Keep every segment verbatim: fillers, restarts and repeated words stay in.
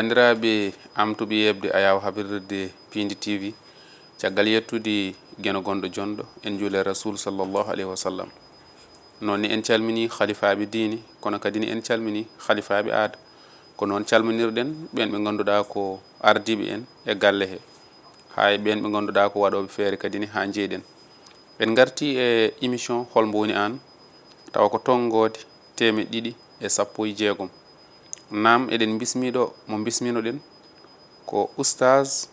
Banndiraaɓe am tuɓi yeɓde Ayaawo Habrirde Piindi T V, caggal yettude Geno gonɗo jonɗo, en njuule Rasuul sallallahu alayhi wa sallam. Noon ni en calminii halifaaɓe diine, kono kadi ni en calminii halifaaɓe aada. Ko noon calminirɗen ɓeen ɓe ngannduɗaa ko ardiiɓe en e galle he, haa e ɓeen ɓe ngannduɗaa ko waɗooɓe feere kadi ni haa njeyɗen. En ngartii e émission Hol mbo woni aan, tawa ko tonngoode teemeɗɗe ɗiɗi e sappo e jeegom. Naam, eɗen mbismii ɗo, mo mbisminoɗen ko Oustaz,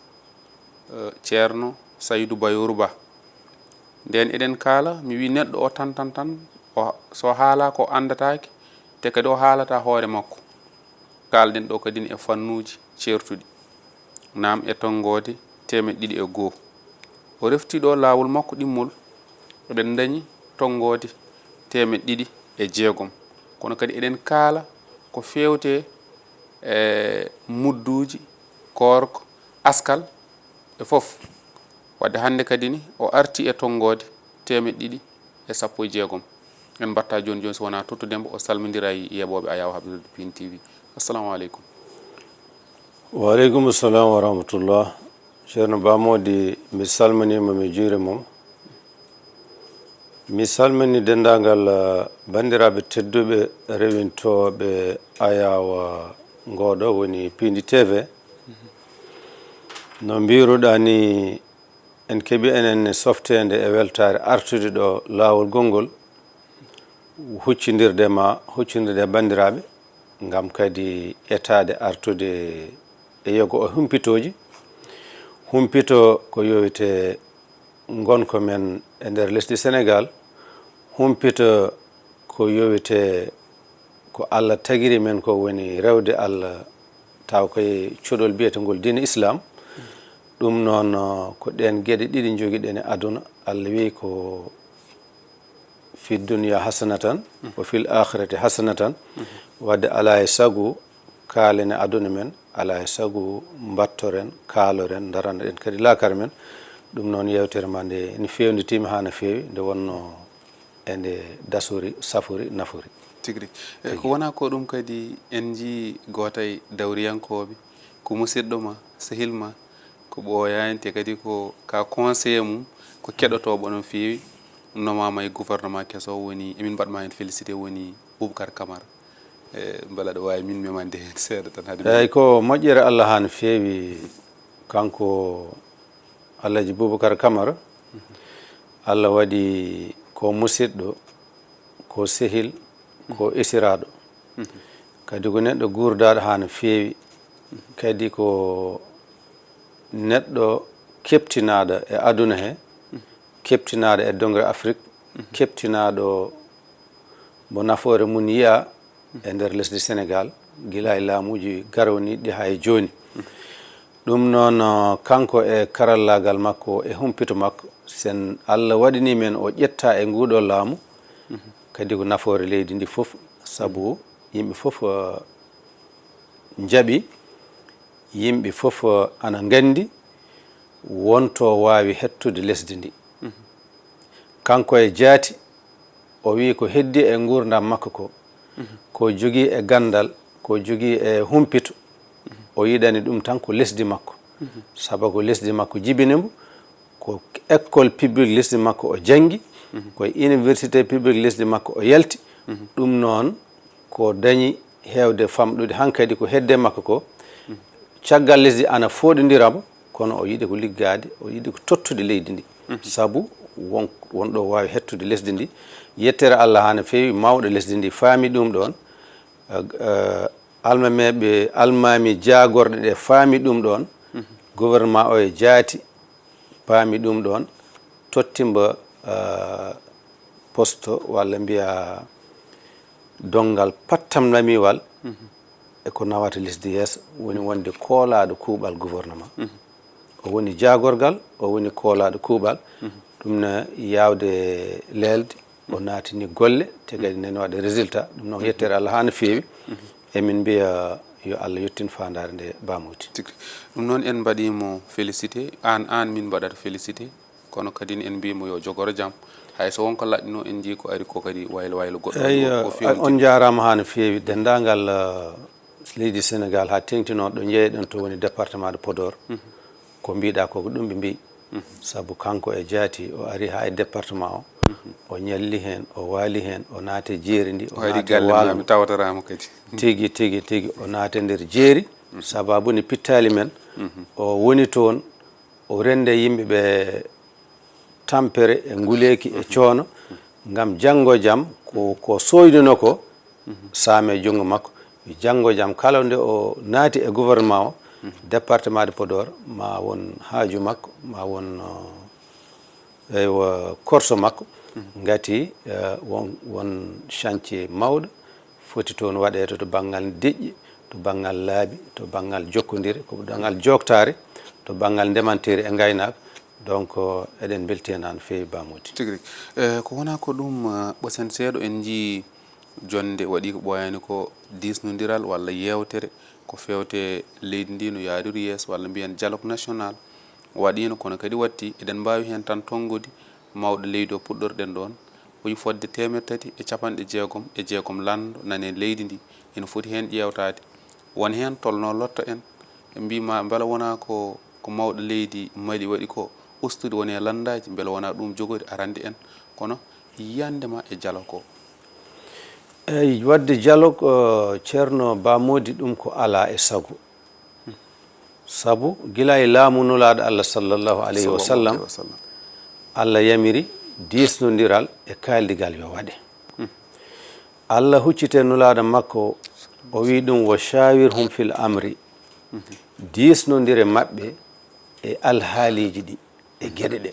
eh, Ceerno Saydu Bayooru Ba. Ndeen eɗen kaala, mi wii neɗɗo o tan, tan, tan, o, so haalaa ko anndataake, te kadi o haalata hoore makko. Kaalɗen ɗo kadi e fannuuji ceertuɗi. Naam, e tonngoode teemeɗɗe ɗiɗi e goo. O refti ɗo laawol makko ɗimmol, eɗen ndañi tonngoode teemeɗɗe ɗiɗi e jeegom. Kono kadi eɗen kaala ko feewte e mudduuji, koorko, askal, e fof. Wadde hannde kadi ni o arti e tonngoode teemeɗɗe ɗiɗi e sappo e jeegom. En mbaɗta jooni jooni so wonaa Tottu Demba, o salmindira e yeɓooɓe Ayaawo Habrirde Piindi T V. Assalamu aleykum. Wa aleykum salam wa rahmatullah. Ceerno Ba Moodi, mi salminiima, mi juuriima. Mi salmini denndaangal, eh, banndiraaɓe tedduɓe rewintooɓe Ayaawo ngooɗo woni Piindi T V. No mbiiruɗaa ni, en keɓii enen softeende e weltaare artude ɗo laawol gonngol, huccindirde ma, huccindirde e banndiraaɓe, ngam kadi etaade artude e yogo o humpitooji. Humpito ko yowite ngonka men e nder lesdi Senegaal, humpito ko yowite ko Allah tagiri men, ko woni rewde Allah, taw koye cuɗol biyetengol diine Islam. Ɗum noon, ko ɗeen geɗe ɗiɗi njogiɗen e aduna. Allah wiyi ko fi dunya hasanatan, wa fil akhirati hasanatan. Wadde alaa e sago kaalen e aduna men, alaa e sago mbattoren, kaaloren, ndaranoɗen kadi laakara men. Ɗum noon yewtere ma nde ene feewnditiima haa no feewi, nde wonnoo e nde dasori, safori, nafori. Tigi rigi. Eyi, ko wonaa ko ɗum kadi en njii gooto e dawriyankooɓe, ko musidɗo ma, sehil ma, ko ɓooyaani te kadi ko ka conseiller mum, ko keɗotooɓe no feewi, nomaama e gouvernement keso woni, emin mbaɗ ma heen félicité woni Boubacar Camara. E, mbela aɗa waawi min memande heen seeɗa tan hade mi. Eyi, ko moƴƴere Allah haa no feewi, kanko Alhaji Boubacar Camara. Allah waɗi ko musidɗo, ko sehil, ko esiraaɗo. Kadi ko neɗɗo guurdaaɗo haa no feewi. Kadi ko neɗɗo keɓtinaaɗo e aduna he, keɓtinaaɗo e dongre Afrik, keɓtinaaɗo mo nafoore mum yiya e nder lesdi Senegaal, gila e laamuuji garwaniiɗi haa e jooni. Ɗum noon, kanko e karallaagal makko, e humpito makko, sen Allah waɗini men o ƴetta e nguuɗo laamu, kadi ko nafoore leydi ndi fof, sabu yimɓe fof, eh, njaɓi, yimɓe fof, eh, ana nganndi wonto waawi hettude lesdi ndi. Kanko e jaati, o wii ko heddi e nguurndam makko ko, ko jogii e ganndal, ko jogii e humpito, o yiɗani ɗum tan ko lesdi makko. Sabu ko lesdi makko jibini mbo, ko école publique lesdi makko o janngi, ko e université publique lesdi makko o yalti. Ɗum noon, ko dañi heewde famɗude hankadi ko hedde makko ko, caggal lesdi ana fooɗondira mo, kono o yiɗi ko liggaade, o yiɗi ko tottude leydi ndi. Sabu won, won ɗo waawi hettude lesdi ndi. Yettere Allah haa no feewi, mawɗo lesdi ndi faami ɗum ɗoon. Eh, eh, almameeɓe, almaami jaagorɗe ɗe faami ɗum ɗoon. Gouvernement o e jaati paami ɗum ɗoon, tottimba, ah, posto walla mbiya donngal pattamlamiwal e ko nawata lesdi yeeso, woni wonde koolaaɗo kuuɓal gouvernement. O woni jaagorgal, o woni koolaaɗo kuuɓal. Ɗum na yaawde leelde, o naatini golle, te kadi nani waɗa résultat. Ɗum noon, yettere Allah haa no feewi. Emin mbiya yo Allah yettin faandaare nde Ba Moodi. Tigi. Ɗum noon, en mbaɗii mo félicité, aan, aan min mbaɗata félicité, kono kadi en mbiyi mo yo jogoro jam. Hay so won ko laɓɓinoo, en njii ko ari ko kadi waylo waylo goɗɗo. Eyi, o, o fewti. On njaaraama haa no feewi, denndaangal, eh, leydi Sénégal haa teeŋti noon ɗo njeyɗen to woni département de Podor, ko mbiɗa ko ko ɗum ɓe mbi. Sabu kanko e jaati o ari haa e département o, o ñalli heen, o waali heen, o naati e jeeri ndi, o O ari naati e galle waalo ma, mi tawatarama kadi. Tigi, tigi, tigi, o naati e nder jeeri. Sababu ni pittaali men, o woni toon, o rende yimɓe ɓe tampere e nguleeki e coono, ngam janngo jam ko, ko sooyduno ko saame junngo makko. Mi janngo jam kala nde o naati e gouvernement o, département de Podor, ma won haaju makko, ma won, uh, eywa, korso makko, ngati, uh, won, won chantier mawɗo foti toon waɗeede to banngal deƴƴi, to banngal laabi, to banngal jokkondire, ko banngal jooktaare, to banngal ndemanteeri e ngaynaaka. Donc, eɗen mbelti heen no feewi, Ba Mody. Tigi rigi. Eh, ko wona ko ɗum, eh, ɓosen seeɗa en njii jonnde waɗi ko ɓooyaani ko diisnondiral walla yeewtere ko feewte leydi ndi no yaariri yeeso walla mbiyen dialogue national waɗiino, kono kadi watti eɗen mbaawi heen tan tonngode mawɗo leydi o puɗɗorɗen ɗoon, ɓuri fotde teemedde tati e capanɗe jeegom e jeegom lanndo nane leydi ndi ina foti heen ƴeewtaade. Won heen tolno lotta en, ɓe mbii ma mbela wonaa ko, ko mawɗo leydi Mali waɗi ko ustude woni e lanndaaji, mbela wonaa ɗum jogori arande en, kono yiyande ma e dialogue o? Eyi, waɗde dialogue, uh, Ceerno Ba Mody, ɗum ko alaa e sago. Sabu gila e laamu Nulaaɗo Allah sallallahu alayhi wa Sallallahu sallam, alayhi wa sallam. Allah yamiri diisnondiral e kaaldigal yo waɗe. Allah huccite Nulaaɗo makko, o wi ɗum, "Wa shawirhum fil amri." Diisnondire maɓɓe e alhaaliiji ɗi, e geɗe ɗe.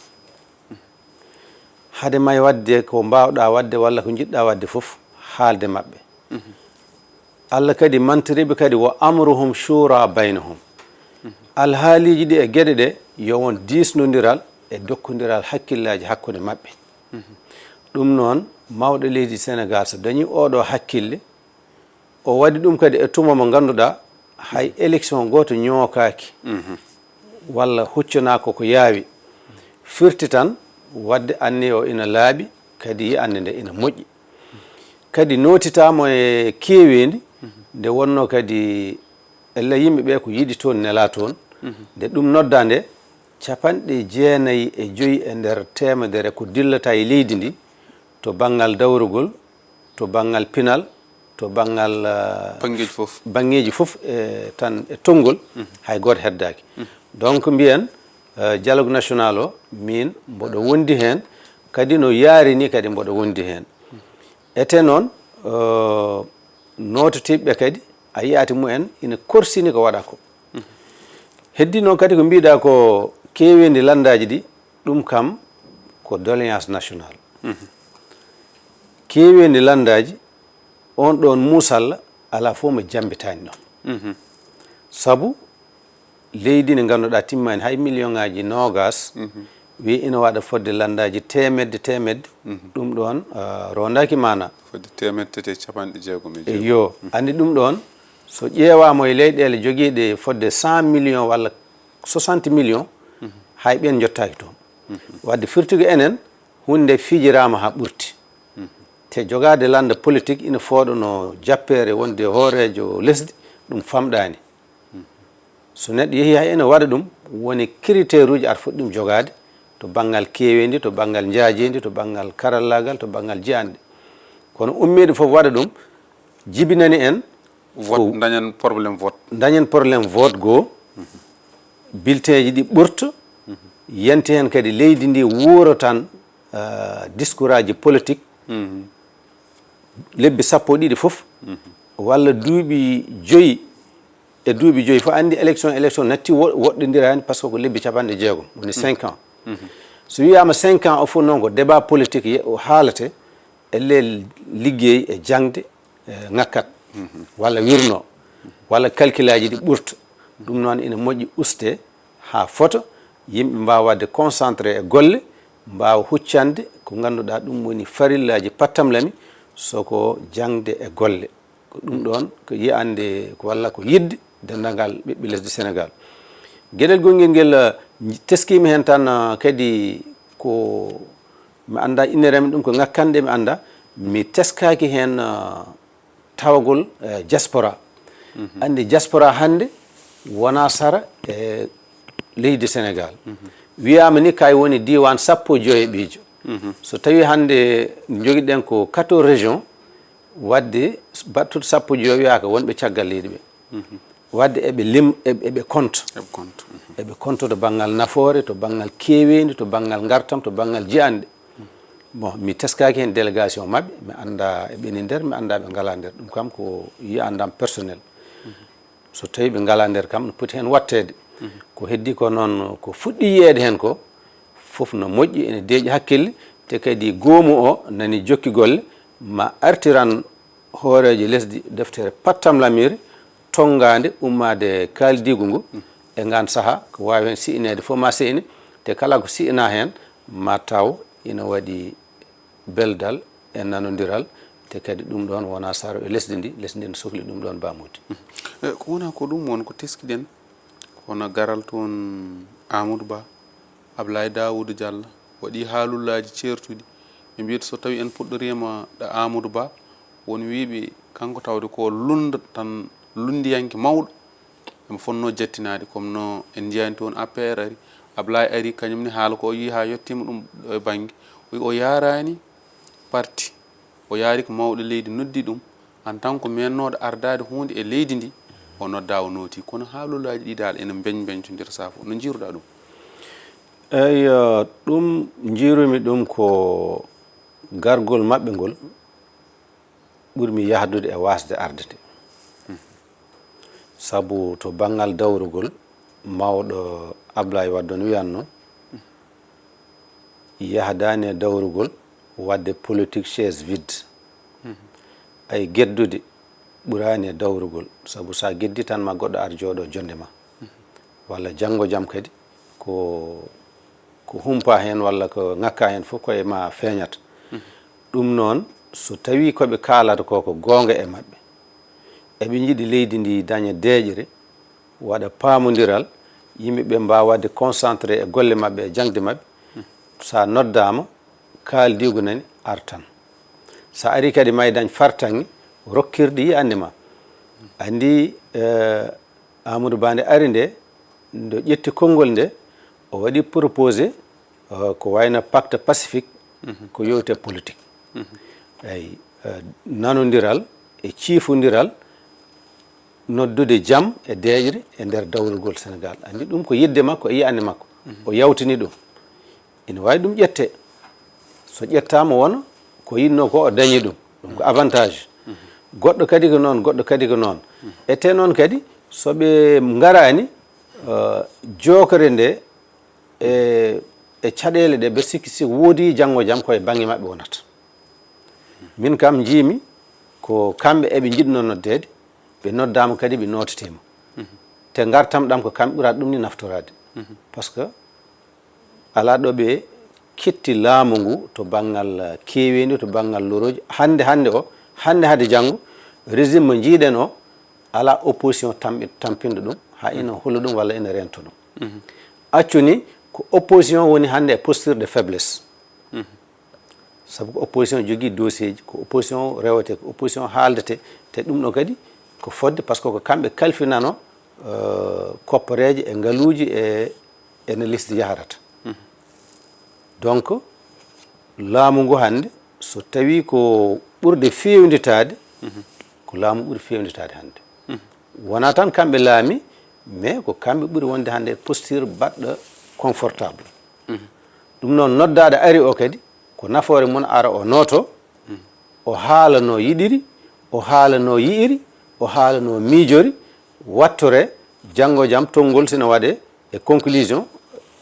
Hade may waɗde ko mbaawɗa waɗde walla ko njiɗɗa waɗde fof, haalde maɓɓe. Allah kadi mantiriɓe kadi, "Wa amruhum shura baynahum." Alhaaliiji ɗi e geɗe ɗe, yo won diisnondiral e dokkondiral hakkillaaji hakkunde maɓɓe. Ɗum noon, mawɗo leydi Senegaal so dañi oɗo hakkille, o waɗi ɗum kadi e tuma mo ngannduɗaa hay élection gooto ñookaaki walla huccanaaka ko yaawi. Firti tan waɗde anniya o ina laaɓi, kadi yiyannde nde ina moƴƴi. Kadi nootitaama e keeweendi, nde wonnoo kadi ella yimɓe ɓe ko yiɗi toon, nelaa toon. Nde ɗum noddaa nde, capanɗe jeenayi e joyi e nder teemedere ko dillata e leydi ndi, to banngal dawrugol, to banngal pinal, to banngal, ah, Banngeeji fof. Banngeeji fof, e tan e tonngol, hay gooto heddaaki. Donc, mbiyen, ah, dialogue national o, miin mboɗo wondi heen, kadi no yaari ni kadi mboɗo wondi heen. Ete noon, ah, noototiiɓe kadi, a yiyaati mumen ina korsini ko waɗa ko. Heddi noon kadi ko mbiɗa ko keeweendi lanndaaji ɗi, ɗum kam ko doléance national. Keeweendi lanndaaji, on ɗoon muusalla alaa fof mo jammbitaani ɗoon. Sabu leydi ndi ngannduɗaa timmaani hay million ngaaji noogas, wi ina waɗa fodde lanndaaji teemedde, teemedde, ɗum ɗoon, ah, rondaaki maana. Fodde teemedde tati e capanɗe jeegom e jeegom. Eyo, anndi ɗum ɗoon, so ƴeewaama e leyɗeele jogiiɗe fodde cent million walla soixante million, hay ɓeen njottaaki toon. Waɗde firti ko enen, huunde nde fijiraama haa ɓurti. Te jogaade lannda politique ina fooɗa no jappeere wonde hooreejo lesdi, ɗum famɗaani. So neɗɗo yehii hay ene waɗa ɗum, woni critère uji aɗa foti ɗum jogaade to banngal keeweendi, to banngal njaajeendi, to banngal karallaagal, to banngal jiyanɗe. Kono ummeede fof waɗa ɗum, jibinani en Vote, ko dañen problème vote. Dañen problème vote goo, bulletin ji ɗi ɓurta, yanti heen kadi leydi ndi wuuro tan, ah, discours aji politique, lebbi sappo e ɗiɗi fof, walla duuɓi joyi, e duuɓi joyi fof, anndi élection, élection natti wo-, woɗɗondiraani, par ce que ko lebbi capanɗe jeegom, woni cinq ans. So wiyaama cinq ans o fof noon ko débat politique ye-, o haalate, elle liggeey e jaŋde, eh, ŋakkat, walla wirno, walla calcul aji ɗi ɓurta. Ɗum noon ina moƴƴi uste haa fota, yimɓe mbaawa waɗde concentré e golle, mbaawa huccande ko ngannduɗaa ɗum woni farillaaji pattamlami, so ko jaŋde e golle. Ko ɗum ɗoon ko yiyannde ko walla ko yiɗde denndaangal ɓiɓɓe lesdi Senegaal. Geɗel gongel ngel, eh, teskiimi heen tan, eh, kadi ko mi annda innere am ɗum ko ŋakkanɗe mi annda, mi teskaaki heen, eh, tawagol, eh, diaspora. Anndi diaspora hannde wonaa sara e leydi Sénégal. Wiyaama ni kay woni diiwaan sappo joyi e ɓiijo. So tawii hannde njogiɗen ko quatorze régions, waɗde battuɗo sappo joyi wiyaaka wonɓe caggal leydi ɓe. Waɗde eɓe lim, eɓe, eɓe konto. Eɓe konto. Eɓe konto to banngal nafoore, to banngal keeweendi, to banngal ngartam, to banngal jiyanɗe. Bon, mi teskaaki heen délégation maɓɓe, mi annda eɓe ni nder, mi annda ɓe ngalaa nder. Ɗum kam ko yiyandam personnel. So tawii ɓe ngalaa nder kam, no poti heen waɗteede. Ko heddi ko noon, ko fuɗɗi yiyeede heen ko, fof no moƴƴi, ene deeƴi hakkille, te kadi goomu o nani jokki golle, ma artiran hooreejo lesdi deftere pattamlamiire tonngaande ummaade kaaldiigu ngu e ngaan sahaa, ko waawi heen si'ineede fof ma si'ine, te kala ko si'inaa heen ma taw ina waɗi beldal e nanondiral, te kadi ɗum ɗoon wonaa saro e lesdi ndi, lesdi ndi no sokli ɗum ɗoon baamuuji. E, ko wonaa ko ɗum won ko teskiɗen, ko wona garal toon Amadou Ba, Ablaye Daouda Diallo, waɗi haalullaaji ceertuɗi. Ɓe mbiyata so tawii en puɗɗoriima ɗo Amadou Ba, won wiiɓe kanko tawde ko lunnda tan, lunndiyanke mawɗo. Emo fotnoo jattinaade, comme no en njiyaani toon A P R ari. Ablaye ari, kañum ne haala ko o yii haa yettiima ɗum ɗo e bannge. O, o yaaraani parti. O yaari ko mawɗo leydi noddi ɗum, en tant que meennooɗo ardaade huunde e leydi ndi, o noddaa, o nooti. Kono haalullaaji ɗi dal ene mbeñ-mbeñtondira saafo. No njiiruɗaa ɗum? Eey, ɗum njiirumi ɗum ko gargol maɓɓe ngol ɓurmi yahdude e waasde arde nde. Sabu to banngal dawrugol, mawɗo Ablaye Wade on wiyatno, yahdaani e dawrugol waɗde politique chaise vide. Ay geddude ɓuraani e dawrugol, sabu so a geddi tan ma goɗɗo ar jooɗo jonnde ma. Walla janngo jam kadi ko, ko humpa heen walla ko ŋakka heen fof ko e ma feeñata. Ɗum noon, so tawii ko ɓe kaalata ko ko goonga e maɓɓe, eɓe njiɗi leydi ndi daña deeƴre, waɗa paamondiral, yimɓe ɓe mbaawa waɗde concentré e golle maɓɓe e jaŋde maɓɓe. So a noddaama, kaaldiigu nani artan. So a ari kadi ma e dañ fartaŋŋe rokkirɗe yi'annde ma. Anndi, eh, Amadou Ba nde ari nde, nde ƴetti konngol nde, o waɗi proposé, eh, ko wayno pacte pacifique, ko yowte politique. Eyi, eh, nanondiral e ciifondiral, noddude jam e deeƴre e nder dawrugol Sénégal. Anndi ɗum ko yiɗde makko e yi'annde makko. O yawtini ɗum. Ina waawi ɗum ƴettee. So ƴettaama wona ko yiɗnoo ko o dañi ɗum. Ɗum ko avantage. Goɗɗo kadi ko noon, goɗɗo kadi ko noon. Ete noon kadi, so ɓe ngaraani, eh, jookere nde e, e caɗeele ɗe, mbeɗa sikki si woodi janngo jam ko e bannge maɓɓe wonata. Min kam njiimi ko kamɓe eɓe njiɗnoo noddeede, ɓe noddaama kadi ɓe nooteteema. Te ngartam ɗam ko kamɓe ɓuraade ɗum ni naftoraade. Parce que alaa ɗo ɓe ketti laamu ngu to banngal, eh, keeweendi, to banngal lorooji. Hannde, hannde o, hannde hade janngo, régime mo njiiɗen o, alaa opposition tamɓi-, tampinɗo ɗum, haa ina holla ɗum walla ina reento ɗum. Accu ni ko opposition woni hannde e posture de faiblesse. Sabu ko opposition jogii dossier ji, ko opposition rewete, ko opposition haaldete, te ɗum ɗo kadi ko fodde, parce que ko kamɓe kalfinano, eh, koppareeje e ngaluuji e, e no lesdi yahrata. Donc, laamu ngu hannde, so tawii ko ɓurde feewnditaade, ko laamu ɓuri feewnditaade hannde. Wonaa tan kamɓe laami, mais ko kamɓe ɓuri wonde hannde e posture baɗɗo confortable. Ɗum noon, noddaaɗo ari o kadi, ko nafoore mum ara o nooto, o haala no yiɗiri, o haala no yi'iri, o haala no miijori, wattore janngo jam tonngol sina waɗe e conclusion,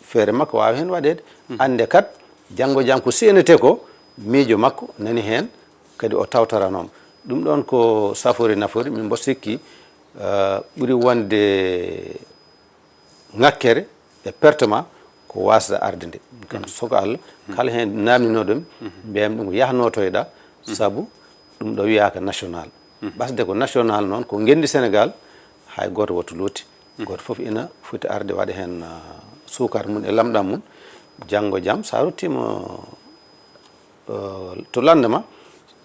feere makko waawa heen waɗeede. Annde kat, janngo jam ko si'enetee ko, miijo makko nani heen, kadi o tawtoranooma. Ɗum ɗoon ko safoore nafoore, min mboɗo sikki, eh, ɓuri wonde ŋakkere e pertement ko waasde arde nde. Kam soko Allah, kala heen naamninoɗo mi, mbiyam ɗum ko yah nootoyɗa, sabu ɗum ɗo wiyaaka national. Ɓasde ko national noon, ko ngenndi Sénégal, hay gooto wottu luutti. Gooto fof ina foti arde waɗa heen, ah, suukar mum e lamɗam mum. Janngo jam, so a ruttiima, eh, to lannde ma,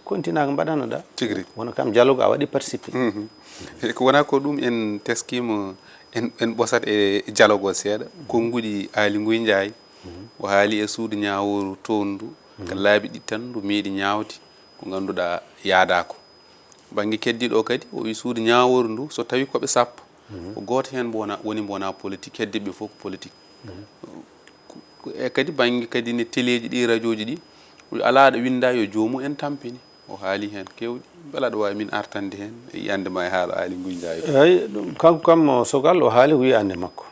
continent ko mbaɗanoɗa. Tigi rigi. Wona kam dialogue a waɗi participé. Ko wona ko ɗum en teskiima, en en ɓosat e dialogue o seeɗa. Konnguɗi Aali Nguy Njaay, o haali e suudu ñaawooru toon ndu, ka laabi ɗiɗi tan ndu meeɗi ñaawde, ko ngannduɗaa yaadaako. Bannge keddiiɗo o kadi, o wi suudu ñaawooru ndu, so tawi ko ɓe sappo, ko gooto heen mbo wona, woni mbo wona politique, heddiiɓe fof ko politique. Ko- ko- E kadi bannge kadi ne teleeji ɗi, rajooji ɗi, o wi alaa ɗo winnda yo joomu en tampini. O haali heen keewɗi, mbela aɗa waawi min artande heen e yiyannde ma e haala Aali Nguy Njaay o. Eyi, ɗum kanko kam o Sogal o haali ko yiyannde makko.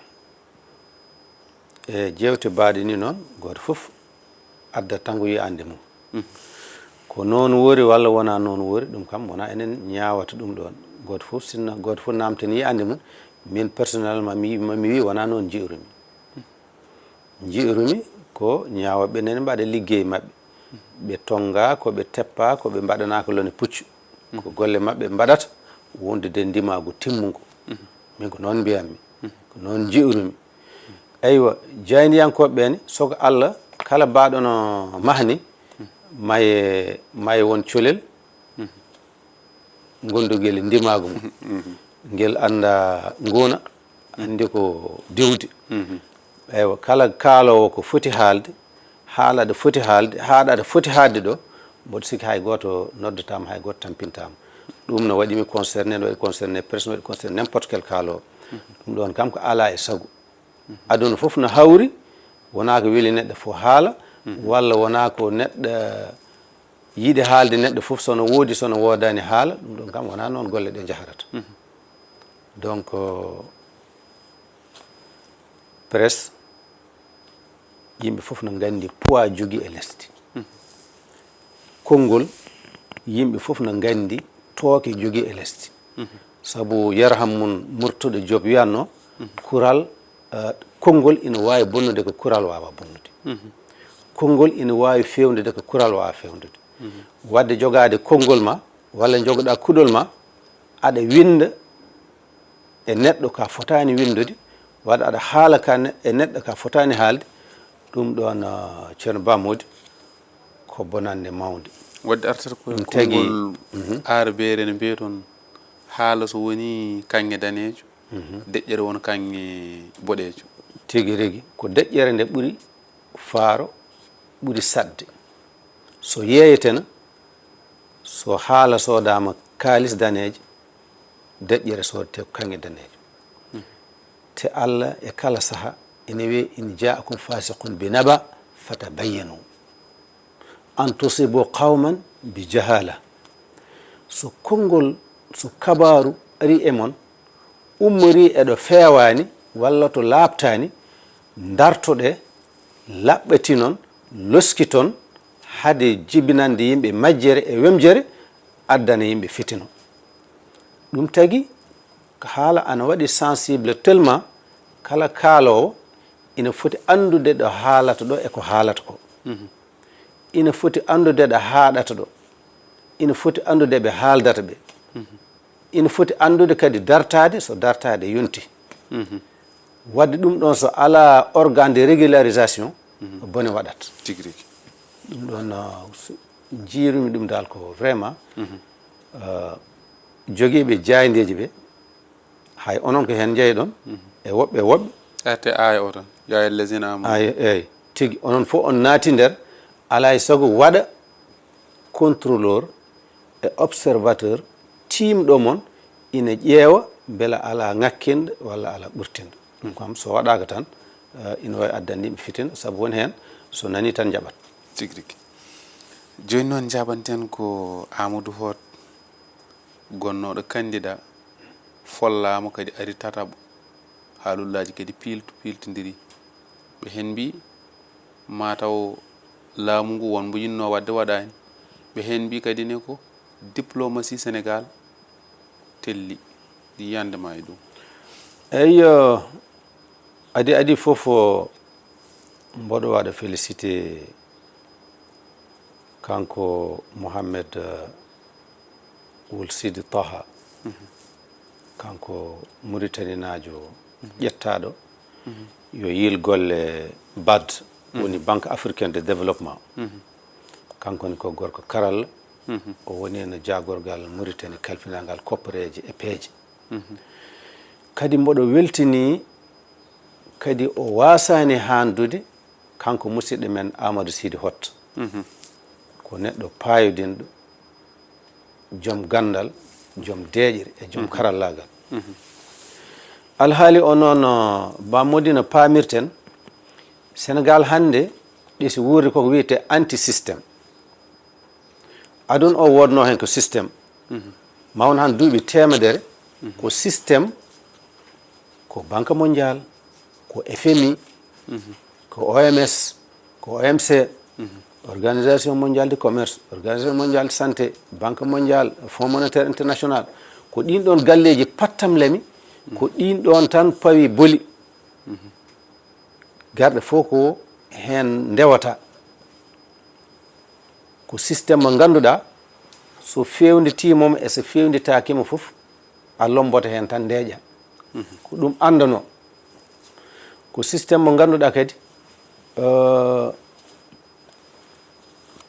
E jeewte baaɗe ni noon, gooto fof addat tan ko yiyannde mum. Ko noon wori walla wonaa noon wori, ɗum kam wonaa enen ñaawata ɗum ɗoon. Gooto fof sinno, gooto fof naamtani yiyannde mum, min personnellement mi, mi, mi wii wonaa noon nji'rumi. Nji'rumi ko ñaawooɓe nene mbaɗa liggey maɓɓe. Ɓe tonnga, ko ɓe teppa, ko ɓe mbaɗanaa ko lone puccu. Ko golle maɓɓe mbaɗata wondude ndimaagu timmungu. Min ko noon mbiyammi, ko noon nji'rumi. Eywa, jaayndiyankooɓe ɓe ne, soko Allah, kala baaɗo no mahni, maye, maye won colel, ngondugel e ndimaagu mum. Ngel annda nguuna, anndi ko diwde. Eywa, kala kaaloowo ko foti haalde, haala ɗo foti haalde, haaɗa ɗo foti haaɗde ɗo, mboɗo sikki hay gooto noddataama, hay gooto tampintaama. Ɗum no waɗi mi concerné, no waɗi concerné presse, no waɗi concerné n'importe quel kaaloowo. Ɗum ɗoon kam ko alaa e sago. Aduna fof no hawri, wonaa ko weli neɗɗo fof haala, walla wonaa ko neɗɗo yiɗi haalde neɗɗo fof, so no woodi, so no woodaani haala, ɗum ɗoon kam wonaa noon golle ɗe njahrata. Donc, euh, presse, yimɓe fof no nganndi poids jogii e lesdi. Konngol, yimɓe fof no nganndi tooke jogii e lesdi. Sabu Yarham mum Murtuɗo Joop wiyatno, kural, eh, konngol ina waawi bonnude ko kural waawaa bonnude. Konngol ina waawi feewnude ko kural waawaa feewnude. Waɗde jogaade konngol ma, walla njogoɗaa kuɗol ma, aɗa winnda e neɗɗo ka fotaani winndude, walla aɗa haala ka ne-, e neɗɗo ka fotaani haalde, ɗum ɗoon, ah, Ceerno Ba Moodi, ko bonannde mawnde. Waɗde artata ko e Ɗum tagi konngol aarabeere ne mbiyee toon, haala so woni kaŋŋe daneejo, deƴƴere won kaŋŋe boɗeejo. Tigi rigi, ko deƴƴere nde ɓuri faaro, ɓuri saɗde. So yeeyeteno, so haala soodaama kaalis daneejo, deƴƴere soodetee ko kaŋŋe daneejo. Te Allah e kala saha ina wiya, "In ja'akum fasiqun bi naba fatabayyanu an tusibu qawman bi jahala." So konngol, so kabaaru ari e mon, ummorii e ɗo feewaani walla to laaɓtaani, ndartoɗee, laɓɓatinon, loskiton, hade jibinande yimɓe majjere e wemjere, addana yimɓe fitino. Ɗum tagi, ko haala ana waɗi sensible tellement kala kaaloowo ina foti anndude ɗo haalata ɗo e ko haalata ko. Ina foti anndude ɗo haaɗata ɗo. Ina foti anndude ɓe haaldata ɓe. Ina foti anndude kadi dartaade so dartaade yonti. Waɗde ɗum ɗoon so alaa organe de régularisation, ko bone waɗat. Tigi rigi. Ɗum ɗoon, uh, so njiirumi ɗum dal ko vraiment, uh, jogiiɓe jaayndeeji ɓe, hay onon ko heen njeyɗon, e woɓɓe e woɓɓe. Ete aaya o tan, yaa ayyuhal lazina aamanu. Aaya, eey, tigi, onon fof on naati nder, alaa e sago waɗa contrôleur e observateur tiimɗo mon ina ƴeewa mbela alaa ŋakkinɗo walla alaa ɓurtinɗo. Ɗum kam so waɗaaka tan, eh, ina waawi addande yimɓe fitina, sabu won heen so nanii tan njaɓat. Tigi rigi. Jooni noon njaɓanten ko Amadou Hott, gonnooɗo candidat, follaama kadi ari tataɓo. Haalullaaji kadi piiltu, piiltondiri. Ɓe heen mbii mataw laamu ngu won mbo yinnoo waɗde waɗaani. Ɓe heen mbii kadi ne ko diplomatie Sénégal telli. Ɗi yiyannde ma e ɗum. Eyyo, adi adi fof o, mboɗo waɗa félicité kanko Mohamed, eh, Wul Sidi Taha. Kanko Muritaninaajo ƴettaaɗo yo yiil golle bad, woni Banque Africaine de Développement. Kanko ne ko gorko karalla, O woni no jaagorgal Muritani kalfinangal kopporeeje e peeje. Kadi mboɗo weltini kadi o waasaani haandude kanko musidɗo men Amadou Sidi Hott. Ko neɗɗo paayodinɗo, joom ganndal, joom deeƴre e joom karallaagal. Alhaali o noon, uh, Ba Mody, no paamirten, Senegaal hannde ɗesi wuurde koko wiyetee anti système. Aduna o wodno heen ko système. Mawna han duuɓi teemedere, ko système, ko Banque Mondiale, ko F M I, ko O M S, ko O M C, Organisation Mondiale du Commerce, Organisation Mondiale de Santé, Banque Mondiale, Fonds Monétaire International. Ko ɗin ɗon galleeji pattamlami, ko ɗin ɗon tan pawi boli. Garɗe fof ko heen ndewata. Ko système mo ngannduɗaa, so feewnditiima mo e so feewnditaaki mo fof, a lomboto heen tan ndeeƴa. Ko ɗum anndanoo. Ko système mo ngannduɗaa kadi, euh,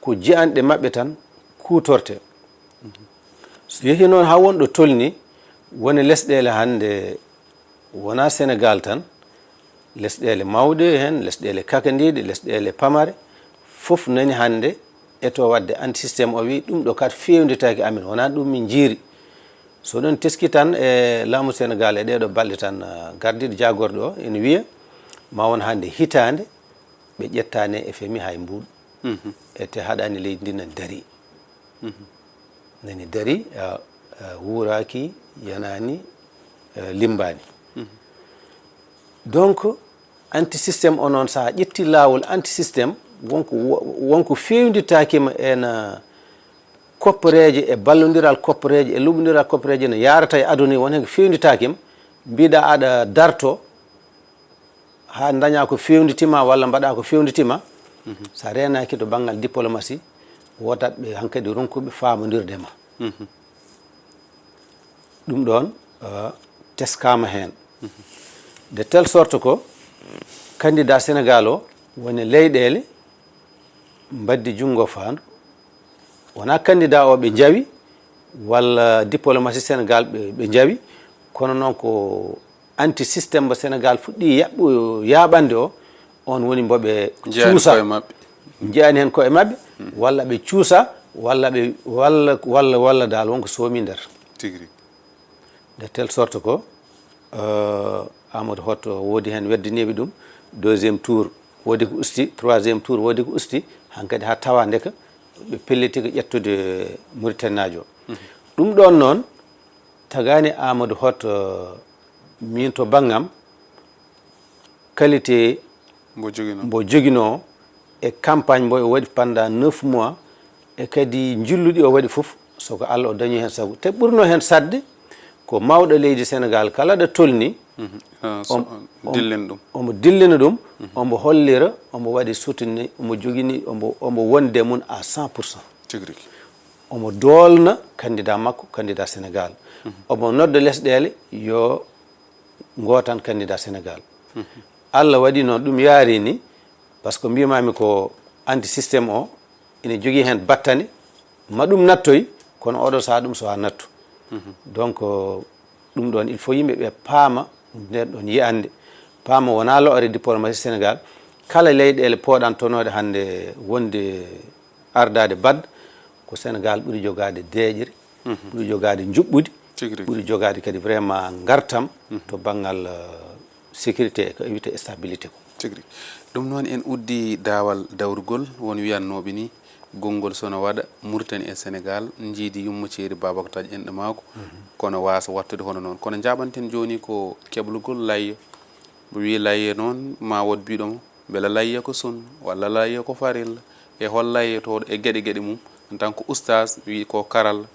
ko jiyanɗe maɓɓe tan kuutorte. So yehii noon haa won ɗo tolni, woni lesɗeele hannde, wonaa Senegaal tan, lesɗeele mawɗe heen, lesɗeele kakandiiɗe, lesɗeele pamare, fof nani hannde eto waɗde anti système o wi ɗum ɗo kat feewnditaaki amen, wonaa ɗum min njiiri. So ɗon teski tan e laamu Senegaal e ɗeeɗo balɗe tan, ah, gardiiɗo jaagorɗo o ene wiya ma won hannde hitaande ɓe ƴettaani e F M I hay mbuuɗu. Ete haɗaani leydi ndi nani darii. Nani darii, ah, ah, wuuraaki, yanaani, ah, limmbaani. Donc, anti système o noon, so a ƴetti laawol anti système, wonko, wonko feewnditaaki ma ena kopporeeje e ballondiral kopporeeje e luɓondiral kopporeeje no yaarata e aduna, won heen ko feewnditaaki ma, mbiɗa aɗa darto, haa ndañaa ko feewnditiima walla mbaɗaa ko feewnditiima, so a reenaaki to banngal diplomatie, wodat ɓe hankadi ronkuɓe faamondirde ma. Ɗum ɗoon, eh, teskaama heen. De telle sorte ko candidat Sénégal o woni leyɗeele mbaddi junngo faandu. Wonaa candidat o ɓe njawi, walla diplomatie Sénégal ɓe, ɓe njawi, kono noon ko anti système mo Sénégal fuɗɗi yaɓɓu-, yaaɓande o, on woni mbo ɓe cuusa. Njiyaani heen koye maɓɓe, walla ɓe cuusa, walla ɓe, walla, walla, walla daal wonko soomi nder. Tigi rigi. De telle sorte ko, euh, Amadou Hott woodi heen weddaniiɓe ɗum, deuxième tour woodi ko usti, troisième tour woodi ko usti, hankadi haa tawa ndeke ɓe pelliti ko ƴettude Mauritanie naajo. Ɗum ɗoon noon, tagaani Amadou Hott, euh, min to banngam, qualité mbo joginoo. Mbo joginoo e campagne mbo o waɗi pendant neuf mois, e kadi njilluɗi o waɗi fof, so ko Allah o dañi heen sago. Te ɓurno heen saɗde ko mawɗo leydi Sénégal kala ɗo tolni, ah, so, on, on, dillen ɗum. Omo dillina ɗum, omo hollira, omo waɗi soutenir, omo jogini, omo, omo wonde mum à cent pour cent. Tigi rigi. Omo doolna candidat makko, candidat Sénégal. Omo nodda lesɗeele yo ngootan candidat Sénégal. Allah waɗi noon ɗum yaari ni, parce que mbimami ko anti système o ina jogii heen battane, ma ɗum nattoy, kono oɗo saha ɗum so haa nattu. Donc, euh, ɗum ɗoon, il faut yimɓe ɓe paama nden ɗoon yiyannde, paama wonaa lo'ore diplomatie Sénégal. Kala leyɗeele pooɗantonooɗe hannde wonde ardaade bad, ko Sénégal ɓuri jogaade deeƴre, ɓuri jogaade njuɓɓudi, tigi rigi, ɓuri jogaade kadi vraiment ngartam to banngal, euh, sécurité e ko e wiyetee stabilité ko. Tigi rigi. Ɗum noon en uddi daawal dawrugol, won wiyannooɓe ni, konngol so no waɗa, Mauritanie e Sénégal njiidi yumma ceeri Babacar Tadio enɗe maako, kono waasa wattude hono noon. Kono njaɓanten jooni ko keblugol layya. Mo wii layya noon, ma wood biiɗo mo, mbela layya ko sunna, walla layya ko farilla, e hol layyotooɗo e geɗe geɗe mum, en tant que oustaz, wii ko karalla.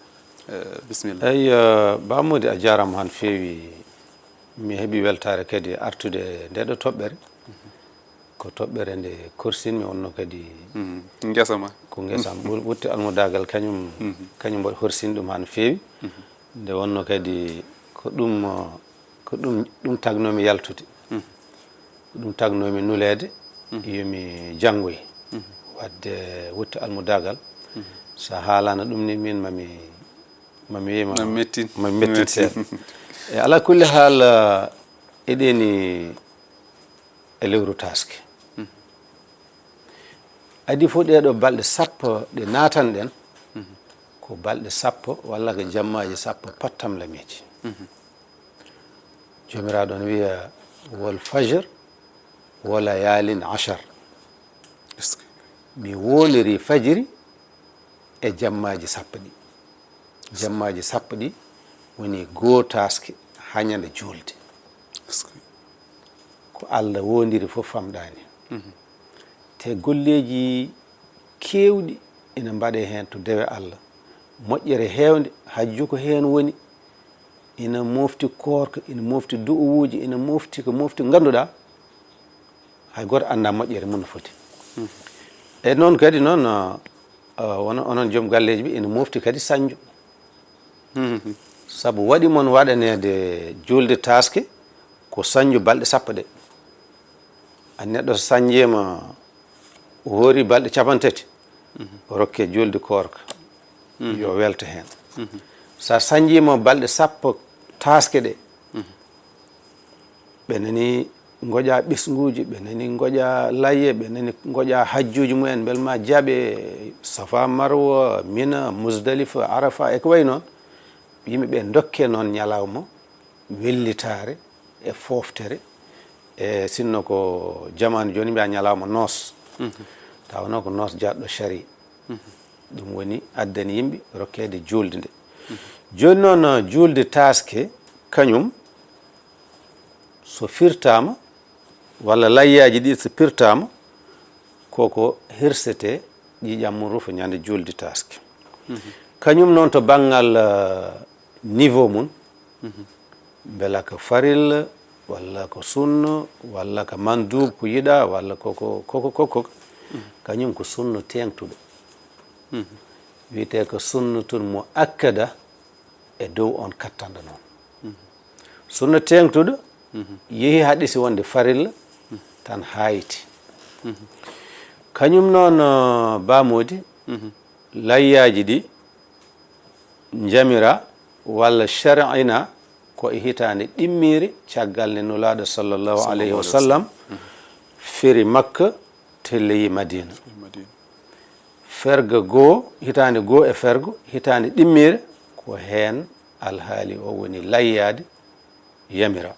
Eh, bisimilla. Eyi, eh, Ba Mody, a jaaraama han feewi. Mi heɓi weltaare kadi artude e ndeeɗo toɓɓere. Ko toɓɓere nde korsinmi, wonno kadi ngesa ma. Ko ngesa am. Ɓur-, ɓurti almudaagal kañum, kañum mboɗo horsini ɗum han feewi. Nde wonno kadi ko ɗum, ko ɗum, ɗum tagnoomi yaltude. Ko ɗum tagnoomi nuleede, yo mi janngoy. Waɗde wutte almudaagal, So a haalaano ɗum ni, min mami, mami wiima, mami mettin, mami mettin seeɗa. E ala kulli haal, eɗeni e lewru taaske. Adi fof ɗeeɗo balɗe sappo ɗe naatan ɗen, ko balɗe sappo walla ko jammaaji sappo pattam lameeji. Joomiraaɗo on wiya, "Wal fajr, wala yaalin ashar." Mi wondiri fajiri e jammaaji sappo ɗi. Jammaaji sappo ɗi woni goo taaske haa ñande juulde. Ko Allah wondiri fof famɗaani. Te golleeji keewɗi ina mbaɗee heen to dewe Allah. Moƴƴere heewnde, hajju ko heen woni. Ina mofti koorka, ina mofti du'uwuuji, ina mofti ko mofti, ngannduɗaa hay gooto anndaa moƴƴere mum no foti. E noon kadi noon, ah, ah, onon, onon joom galleeji ɓe, ina mofti kadi sañjo. Sabu waɗi mon waɗaneede juulde taaske ko sañjo balɗe sappo ɗe. A neɗɗo so sañjiima, o hoori balɗe capantati, o rokke juulde koorka, yo welto heen. So a sañjiima balɗe sappo taaske ɗe, ɓe nani ngoƴa ɓesnguuji, ɓe nani ngoƴa layye, ɓe nani ngoƴa hajjuuji mumen, mbel ma jaaɓe Safa, Marwa, Mina, Musdalifa, Arafa, e ko wayi noon. Yimɓe ɓe ndokke noon ñalawma wellitaare e fooftere, e sinno ko jamaanu jooni mbiya ñalawma noos. Tawa noon ko noos jaɗɗo sari. Ɗum woni addani yimɓe rokkeede juulde nde. Jooni noon, juulde taaske kañum so firtaama, walla layyaaji ɗi so pirtaama, koko hirsete ƴiiƴam mum rufa ñande juulde taaske. Kañum noon to banngal, eh, niveau mum, mbela ko farilla, walla ko sunna, walla ko mandub, ko yiɗa, walla koko, koko, koko, kañum ko sunna teeŋtuɗo. Wiyetee ko sunnatun muakkada e dow on kattanɗo noon. Sunna teeŋtuɗo yehi haa ɗisi wonde farilla tan hayti. Kañum noon, eh, baamoodi, layyaaji ɗi njamira walla shar'ina ko e hitaande ɗimmiire caggal nde Nulaaɗo sallallahu alayhi wa sallam feri Makka, telleyi Madina. Fergo goo, hitaande goo e fergo, hitaande ɗimmiire, ko heen alhaali o woni layyaade yamira.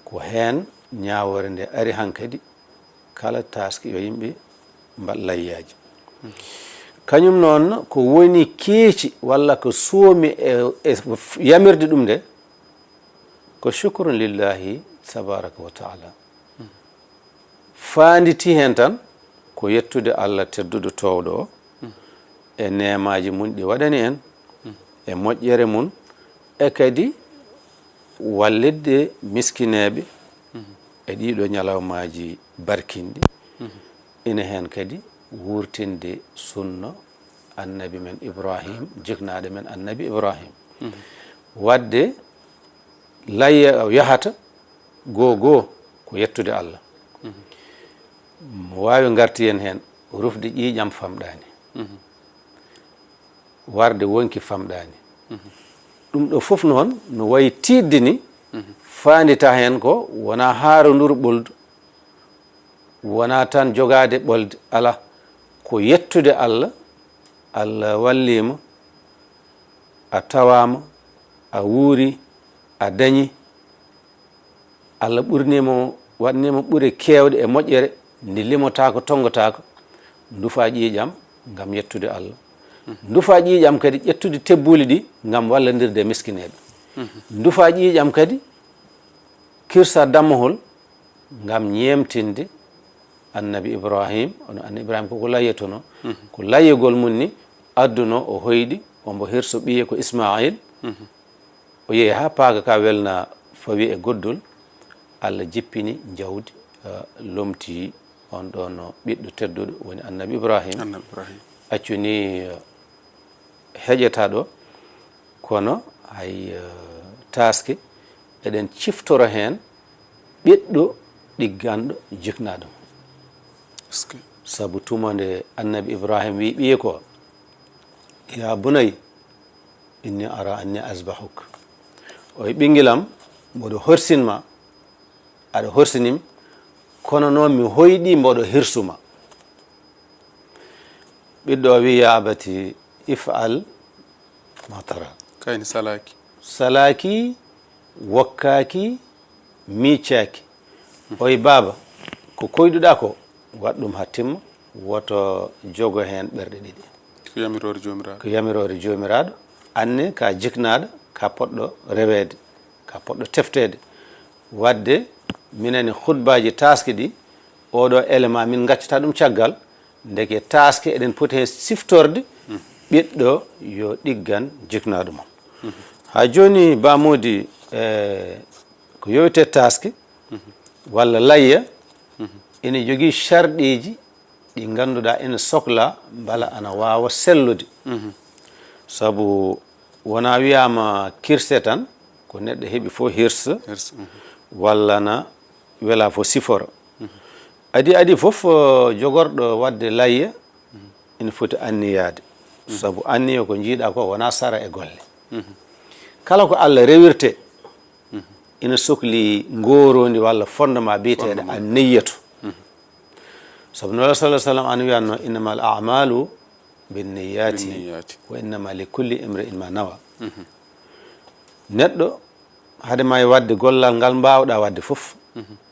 Ko heen ñaawoore nde ari hankadi, kala taaske yo yimɓe mbaɗ layyaaji. Kañum noon ko woni keeci walla ko soomi e, e yamirde ɗum nde, ko shukrun lillahi tabaraka wa taala. Faanditi heen tan ko yettude Allah tedduɗo toowɗo o e neemaaji mum ɗi waɗani en, e moƴƴere mum, e kadi wallitde miskineeɓe e ɗiɗo ñalawmaaji barkinɗi. Ina heen kadi wuurtinde sunna annabi men Ibrahim, jiknaaɗo men annabi Ibrahim. Waɗde layya o yahata goo goo ko yettude Allah. Mo waawi ngarti en heen, rufde ƴiiƴam famɗaani. Warde wonki famɗaani. Ɗum ɗo fof noon no wayi tiiɗde ni, faandita heen ko wonaa haaronduru ɓoldu, wonaa tan jogaade ɓolde, alaa, ko yettude Allah. Allah walliima, a tawaama, a wuuri, a dañi, Allah ɓurniima, waɗniima ɓure keewɗe e moƴƴere, ndi limotaako, tonngotaako, ndufaa ƴiiƴam ngam yettude Allah. Ndufaa ƴiiƴam kadi ƴettude tebbuuli ɗi ngam wallandirde e miskineeɓe. Ndufaa ƴiiƴam kadi kirsaa dammohol ngam ñeemtinde annabi Ibrahim. Ono annabi Ibrahim koko layyetono. Ko layyegol mum ni adduno o hoyɗi, ombo hirso ɓiye ko Ismail. O yehi haa paaga ka welna fawi e goddol, Allah jippini njawdi, eh, lomti on ɗon ɓiɗɗo tedduɗo woni annabi Ibrahim. Annabi Ibrahim. Accu ni, eh, heƴata ɗo, kono hay, eh, taaske eɗen ciftora heen ɓiɗɗo ɗigganɗo jiknaaɗo mo. Est-ce que? Sabu tuma nde annabi Ibrahim wi ɓiye ko, "Ya bunay, inni ara anni asbahuk." Oy ɓingilam, mboɗo horsin ma, aɗa horsinim, kono noon mi hoyɗi mboɗo hirsu ma. Ɓiɗɗo o wi, "Ya abati, if'al ma tara." Kayni salaaki. Salaaki, wokkaaki, miicaaki. Oy baaba, ko koyɗuɗaa ko, waɗ ɗum haa timma, woto jogo heen ɓerɗe ɗiɗi. Ko yamiroore Joomiraaɗo. Ko yamiroore Joomiraaɗo. Anne ka jiknaaɗo, ka poɗɗo reweede, ka poɗɗo tefteede. Waɗde, minen e khutbaaji taaske ɗi, oɗo élément min ngaccata ɗum caggal, ndeke taaske eɗen poti heen siftorde, ɓiɗɗo yo ɗiggan jiknaaɗo mum. Haa jooni, Ba Mody, e, ko yowite taaske, walla layya, ene jogii sharɗeeji ɗi ngannduɗaa ene sokla mbala ana waawa sellude. Sabu wonaa wiyaama kirse tan, ko neɗɗo heɓi fof hirsa, Hirsa, mhm. walla na wela fof sifora. Adi adi fof, eh, jogorɗo waɗde layya, ina foti anniyaade. Sabu anniya ko njiiɗaa ko wonaa sara e golle. Kala ko Allah rewirte, ina sokli ngooroondi walla fondement biyeteeɗo Fondement. Anniyatu. Sabu Nulaaɗo sallallahu alaihi wasallam an wiyanno, "Innamal a'malu binniyati, Binniyati. Wa innama li kulli imri'in ma nawa." Neɗɗo, hade ma e waɗde gollal ngal mbaawɗaa waɗde fof,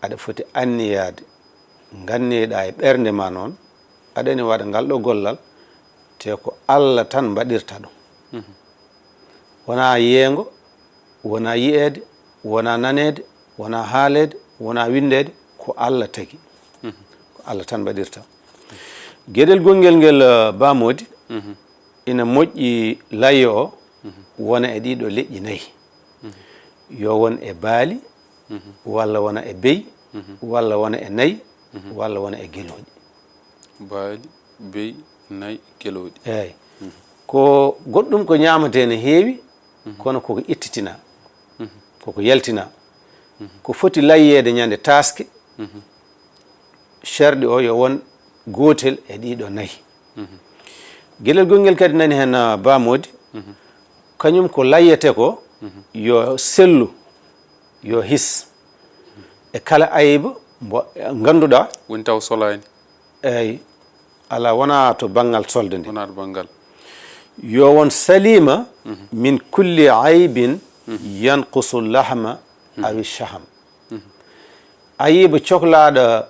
aɗa foti anniyaade, nganneɗaa e ɓernde ma noon, aɗa ene waɗa ngal ɗo gollal, te ko Allah tan mbaɗirta ɗum. Wonaa yeengo, wonaa yiyeede, wonaa naneede, wonaa haaleede, wonaa winndeede, ko Allah tagi. Ko Allah tan mbaɗirta. Geɗel gonngel ngel, eh, Ba Mody, ina moƴƴi layyo o wona e ɗiɗo leƴƴi nayi. Yo won e baali, walla wona e beyi, walla wona e nayi, walla wona e gelooɗi. Baali, beyi, nayi, gelooɗi. Eey. Ko goɗɗum ko ñaamatee ne heewi, kono koko ittitinaa, koko yaltinaa. Ko foti layyeede ñande taaske, sharɗi o yo won gootel e ɗiɗo nayi. Geɗel gonngel kadi nani heen, ah, Ba Mody, kañum ko layyete ko yo sellu, yo his e kala ayib mbo ngannduɗaa. Woni taw solaani. Eey, alaa, wonaa to banngal solde nde. Wonaa to banngal. Yo won salima min kulli aybin yanqusu lahma awi shaham. Ayiba coklaaɗo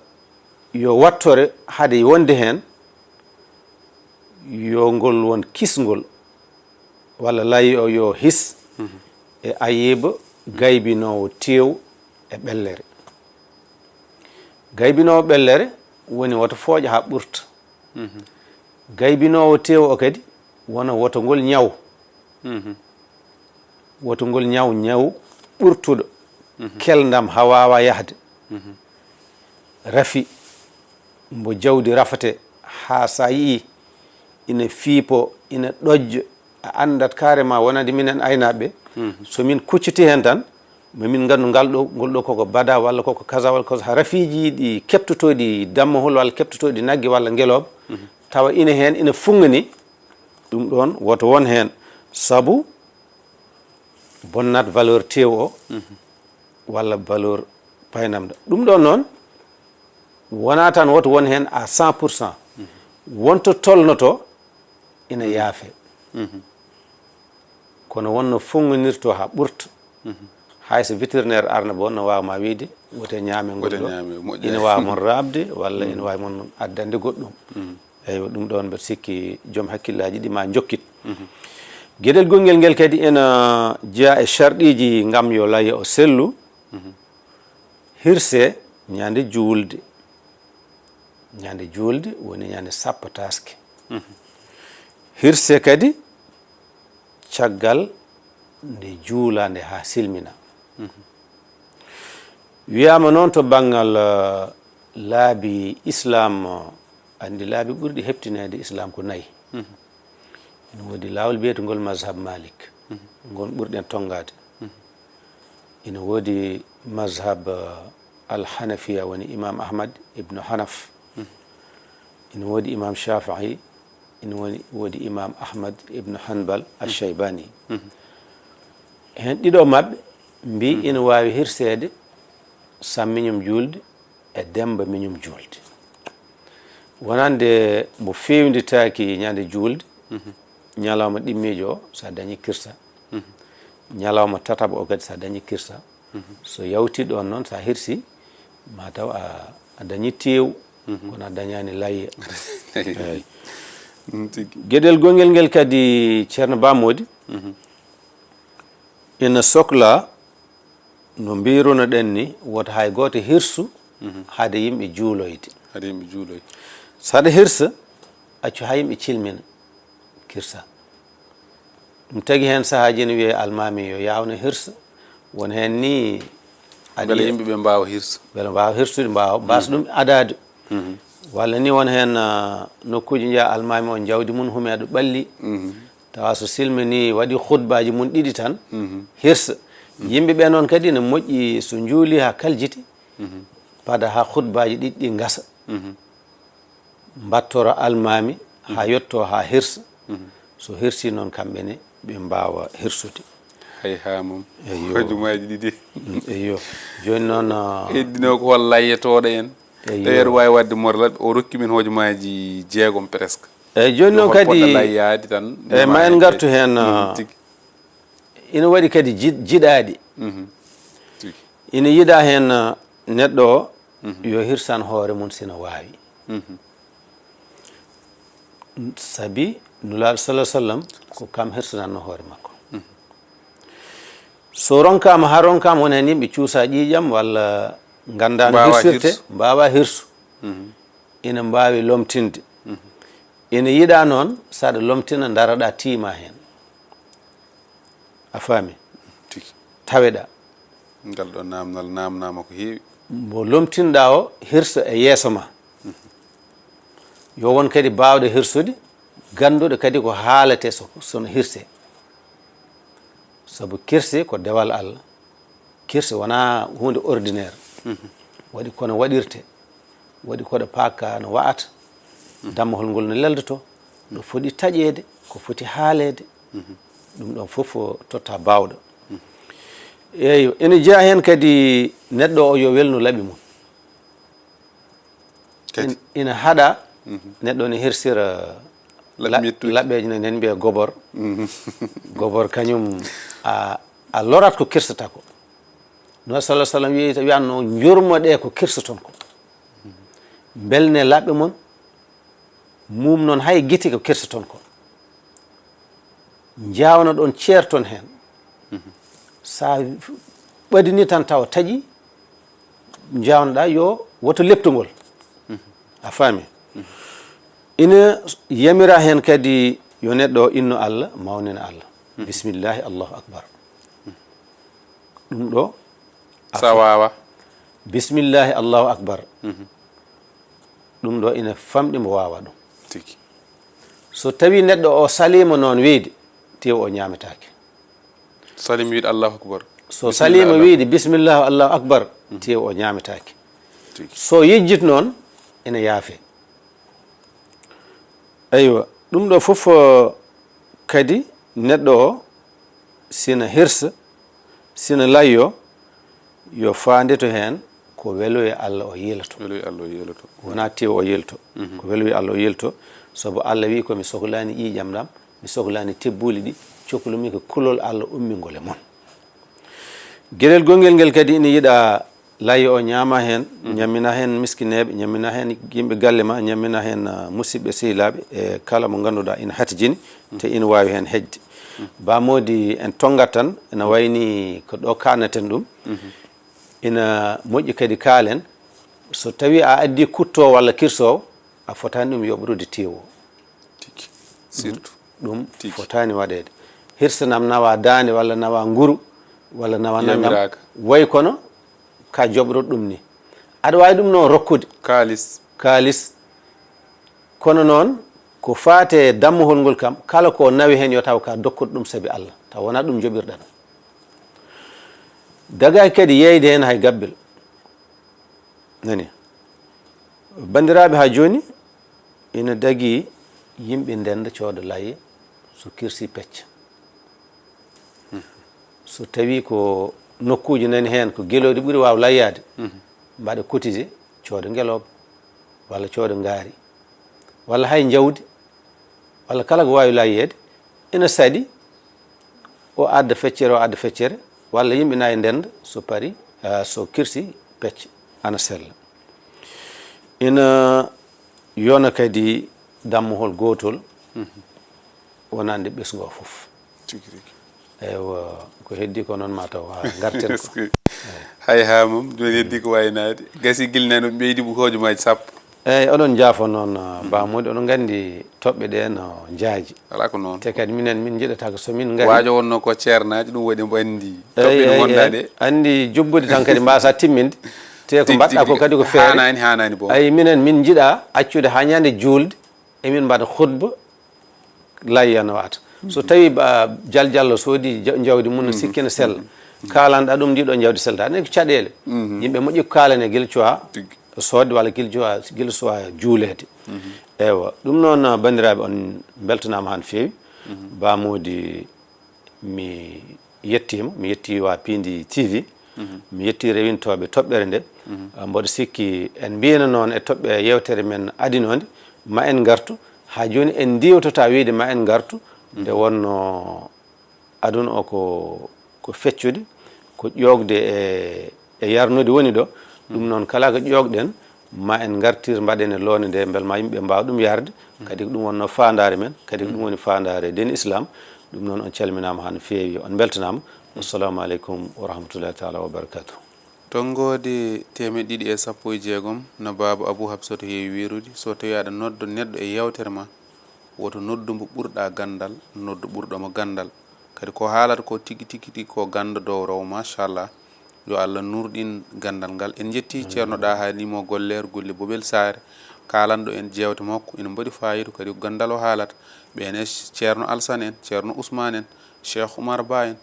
yo wattore hade wonde heen, yo ngol won kisngol, walla layi o yo his e ayiba gaybinoowo teew e ɓellere. Gaybinoowo ɓellere woni woto fooƴa haa ɓurta. Gaybinoowo teew o kadi wona woto ngol ñaw. Woto ngol ñaw, ñaw ɓurtuɗo kelndam haa waawa yahde. Rafi, mbo jawdi rafate haa sa yi'i ina fiipo, ina ɗojjo, a anndat carrément wonande minen aynaaɓe. So min kucciti heen tan, ma min nganndu ngal ɗo, ngol ɗo koko bada walla koko kaza walla kaza, haa rafiiji ɗi keɓtotooɗi dammohol walla keɓtotooɗi nagge walla ngelooba, tawa ina heen ina funngani, ɗum ɗoon woto won heen, sabu bonnat valeur teew o walla valeur paynamɗo. Ɗum ɗoon noon wonaa tan woto won heen à cent pour cent. Wonto tolnoto ina yaafe. Kono wonno funngonirto haa ɓurta. Hay so vétérinaire arna bo no waawa ma wiyde, wote ñaame ngol Wote ɗo. ñaame, moƴƴa. Ina waawa mon raɓde walla ina waawi mon addande goɗɗum. Eywa, ɗum ɗoon mbeɗa sikki joom hakkillaaji ɗi ma njokkit. Geɗel gonngel ngel kadi ena jeyaa e sharɗiiji ngam yo laye o sellu. Hirse ñande juulde. Ñande juulde woni ñande sappo taaske. Hirse kadi caggal nde juulaa nde haa silmina. Wiyaama noon to banngal, eh, laabi Islaam, eh, anndi laabi ɓurɗi heɓtineede Islaam ko nayi. Ina woodi laawol biyetengol mazhab Malik, ngon ɓurɗen tonngaade. Ina woodi mazhab, eh, Al Hanafiya, woni Imaam Ahmad ibnu Hanaf. Ina woodi Imam Shafii, ina woni, woodi Imam Ahmad ibn Hanbal al-Shaybani. Heen ɗiɗo maɓɓe mbii ina waawi hirseede Sam miñum juulde e Demmba miñum juulde. Wonande mo feewnditaaki ñande juulde, ñalawma ɗimmiijo o, so a dañi kirsa. Ñalawma tataɓo o kadi, so a dañi kirsa. So yawti ɗoon noon, so a hirsi, ma taw a, a dañi teewu, kono a dañaani layya. Eey. Geɗel gongel ngel kadi, Ceerno Ba Moodi, ina sokla no mbiruno-ɗen ni, wota hay gooto hirsu hade yimɓe juuloyde. Hade yimɓe juuloyde. So aɗa hirsa, accu haa yimɓe cilmina, kirsa. Ɗum tagi heen sahaaji ene wiyee almaami yo yaawno hirsa. Won heen ni adi- Mbele yimɓe ɓe mbaawa hirsa. Mbele mbaawa hirsude, mbaawa, mbaasa ɗum adaade. Walla ni won heen, ah, nokkuuji njeyaa almaami o jawdi mum humi aɗa ɓalli. Tawa so silmini waɗi khutbaaji mum ɗiɗi tan, hirsa. Yimɓe ɓe noon kadi ne moƴƴi so njuuli haa kaljiti, pada haa khutbaaji ɗiɗi ɗi ngasa. Mbattora almaami haa yetto haa hirsa. So hirsi noon kamɓe ne ɓe mbaawa hirsude. Hay haa mum. Eyyo. Hojomaaji ɗiɗi. Mm, eyyo. Jooni noon, ah, heddino ko walla yettooɗo en. Eyyo. Tawi aɗa waawi waɗde mor laɓɓe, o rokki min hojomaaji jeegom presque. Eyyi, jooni noon kadi, poɗɗa layyaade tan, eyyi, ma en ngartu heen, mm, ah, tigi. Ina waɗi kadi ji-, jiɗaaɗi. Mhm. Tigi. Ina yiɗaa heen, ah, neɗɗo o, mhm, yo hirsan hoore mum sina waawi. Mhm. Sabi Nulaaɗo sallallahu alaihi wasallam ko kam hirsanatno hoore makko. Mhm. So ronkaama, haa ronkaama, won heen yimɓe cuusa ƴiiƴam walla nganndaa no hirsirte, mbaawa hirsu. Mhm. Ina mbaawi lomtinde. Mhm. Ina yiɗaa noon, so aɗa lomtina, ndaraɗaa tiima heen. A faami? Tigi. Taweɗaa. Ngal ɗo naamnal naamnaama ko heewi. Mo lomtinɗaa o, hirsa e yeeso ma. Mhm. Yo won kadi baawɗo hirsude, gannduɗo kadi ko haalate so, so no hirsee. Sabu kirse ko dewal Allah. Kirse wonaa huunde ordinaire. Mhm. Waɗi kono waɗirte. Waɗi koɗo paaka no wa'ata. Mhm. Dammahol ngol no leldoto. No foti taƴeede, ko foti haaleede. Mhm. Ɗum ɗoon fof o totta baawɗo. Mhm. Eeyo, ene jeyaa heen kadi neɗɗo o yo welnu laɓi mum. Kadi. In-, ina haɗa, mhm, neɗɗo ne hirsira laɓi la-, mettuɗi, laɓeeje no nen mbiya gobor. Mhm. Gobor kañum a, a lorat ko kirsata ko. No sallallahu alaihi wasallam wiyi, wiyanno, "Njurmoɗee ko kirsoton ko. Mbelne laɓɓe mon, mum noon hay gite ko kirsoton ko. Njawno ɗon ceerton heen." Mhm. Sa ɓadini tan tawa taƴi, njawnoɗaa yo woto leptungol. Mhm. A faami? Mhm. Ina yamira heen kadi yo neɗɗo o inno Allah, mawnina Allah. Mhm. Bismillahi, Allahu akbar. Mhm. Ɗum ɗo, a sa fa-, waawa. Bismillahi, Allahu akbar. Mhm. Ɗum ɗo ina famɗi mbo waawa ɗum. Tigi. So tawi neɗɗo o saliima noon wiyde, tew o ñaametaake. Saliima wiyde Allahu akbar. So saliima wiyde bismillah, Allahu akbar, mhm, tew o ñaametaake. Tigi. So yejjit noon, ina yaafe. Eywa, ɗum ɗo fof, eh, kadi neɗɗo o sina hirsa, sina layyo, yo faandeto heen ko weluye Allah o yiiloto. Weluye Allah o yiiloto. Wonaa tew o yiiloto. Mhm. Ko weluye Allah o yiiloto. Sabu Allah wiyi ko mi soklaani ƴiiƴam ɗam, mi soklaani tebbuuli ɗi, coklumi ko kulol Allah ummingol e mon. Geɗel gongel ngel kadi ina yiɗa layyo o ñaama heen, mhm, ñammina heen miskineeɓe, ñammina heen yimɓe galle ma, ñammina heen, ah, musidɓe sehilaaɓe e kala mo ngannduɗaa ina hatijini, te ina waawi heen heƴde. Mhm. Ba Moodi en tonngat tan, ina wayni ko ɗo kaanaten ɗum. Mhm. Ina moƴƴi kadi kaalen, so tawi a addi kuttoowo walla kirsoowo, a fotaani ɗum yoɓrude tew o. Tigi. Surtout. Ɗum tigi fotaani waɗeede. Hirsanam nawa daande walla nawa nguru walla nawa nanngam. Yamiraaka. Way kono ka joɓrot ɗum ni. Aɗa waawi ɗum noon rokkude. Kaalis. Kaalis. Kono noon, ko faate dammahol ngol kam, kala ko nawi heen yo taw ka dokkuɗo ɗum sabi Allah. Taw wonaa ɗum joɓirɗaa. Dagaaki kadi yeeyde heen hay gabbel. Nani? Banndiraaɓe, haa jooni, Ina dagii yimɓe ndennda cooda layya, so kirsi pecca. So tawii ko nokkuuji nani heen ko gelooɗi ɓuri waaw layyaade, mbaɗa cotisé, cooda ngelooba, walla cooda ngaari, walla hay njawdi, walla kala ko waawi layyeede, ina saɗi o adda feccere, o adda feccere, walla yimɓe nayi ndennda, so pari, ah, so kirsi pecca, ana sella. Ina yona kadi dammuhol gootol wonande ɓesngu o fof. Tigi rigi. Eywa, ko heddi ko noon ma taw haa ngarten ko. Est-ce que hay haa mum, ɗum heddi ko waynaade. Gasi gilnano ɓeydi bu hojomaaji sappo. Eyyi, oɗon njaafo noon, ah, Ba Mody, oɗon nganndi toɓɓe ɗe no njaaji. Alaa ko noon. Te kadi minen, min njiɗata ko so min ngari. Waajo wonno ko ceernaaji, ɗum waɗi mbo anndi. Eyyi, toɓɓe no eyyi, ngondaa eyyi. Ɗe. Anndi jubbude tan kadi mbasa timminde. Te ko tigi, mbaɗɗa tigi, ko kadi ko feere. Haanaani, haanaani boom. Ayi, minen min njiɗa accude haa ñande juulde, emin mbaɗa khutba, layya no wata. So tawi ba, jal jallo soodi ja-, jawdi mum no sikki no sella. Kalanɗa ɗum ndiɗo jawdi sellata. Ɗen ko caɗeele. Yimɓe moƴƴi ko kalane gila cuwa tigi. Soodde walla gila cuwa, gila cuwa juuleede. Eywa, ɗum noon, banndiraaɓe, on mbeltanaama haa no feewi. Ba Mody, mi yettiima, mi yetti waa Piindi T V, mi yetti rewintooɓe toɓɓere nde. Ah, mboɗo sikki en mbiyano noon e toɓɓe yeewtere men adinoo nde, ma en ngartu. Haa jooni en ndiwtotaa wiyde ma en ngartu, nde wonno aduna o ko, ko feccude, ko ƴoogde e, e yarnude woni ɗo. Ɗum noon, kala ko ƴoogɗen, ma en ngartir, mbaɗen e loonde nde, mbel ma yimɓe mbaawa ɗum yarde. Kadi ko ɗum wonno faandaare men, kadi ko ɗum woni faandaare diine Islam. Ɗum noon, on calminaama haa no feewi, on mbeltanaama. Assalamu aleykum wa rahmatullahi taala wa barakatuh. Tonngoode teemeɗɗe ɗiɗi e sappo e jeegom, no Baaba Abuu Hafsatu heewi wiyrude, so tawii aɗa nodda neɗɗo e yeewtere ma, woto noddu mbo ɓurɗaa ganndal, noddu ɓurɗo mo ganndal. Kadi ko haalata ko tigi, tigi, tigi ko ganndo dowrowo, machallah. Yo Allah nurɗin ganndal ngal. En njettii Ceerno Ɗaha Limo Golleer, golle Bobel Saare, kaalanɗo en jeewte makko, ina mbaɗi faayiida, kadi ko ganndal o haalata. Ɓeen e Ceerno Alsan en, Ceerno Usmaan en, Cheikh Oumar Ba en,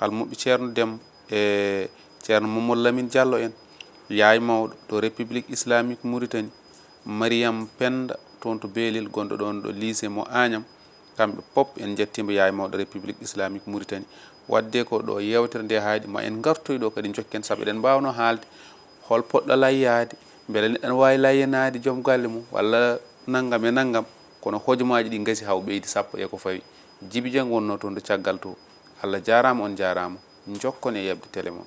Almuɓɓe Ceerno Dem e Ceerno Mamadou Lamine Diallo en, yaay mawɗo to République Islamique Mauritanie, Mariam Penda toon to Beelel, gonɗo ɗoon ɗo lycée mo Agnam, kamɓe pop en njettiima, yaay mawɗo République Islamique Mauritanie. Waɗde ko ɗo yeewtere nde haaɗi, ma en ngartoy ɗo kadi njokken, sabu eɗen mbaawno haalde hol poɗɗo layyaade, mbele neɗɗo ne waawi layyanaade joom galle mum, walla nanngam e nanngam, kono hojomaaji ɗi ngasi haa o ɓeydi sappo e ko fawi. Jibi Jeng wonnoo toon to caggal to. Allah jaaraama, on jaaraama. Njokkon e yaɓde télé mon.